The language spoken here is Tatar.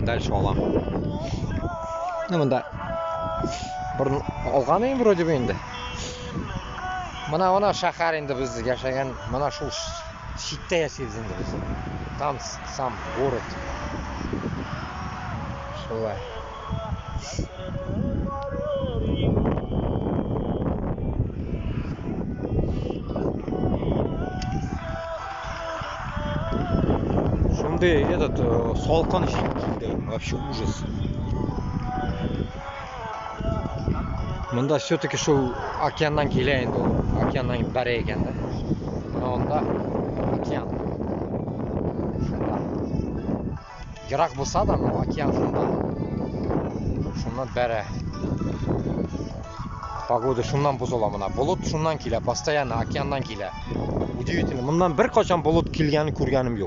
Дальше алам. Ну, монда борын алган идем вроде бы инде. Менә менә шәһәр инде без яшәгән, менә шул читтә яшибез инде без. Там сам город. Шулай. Шундый этот салкын җил килде, вообще ужас. Монда все-таки шул океаннан килә инде ул, океаннан бәрә икән дә. Менә анда океан. Шунда. Ерак булса да, но океан шунда. Шуннан бәрә. Погода шуннан бозыла менә. Болыт шуннан килә, постоянно океаннан килә. Удивительно. Моннан беркайчан болыт килгәнен күргәнем юк.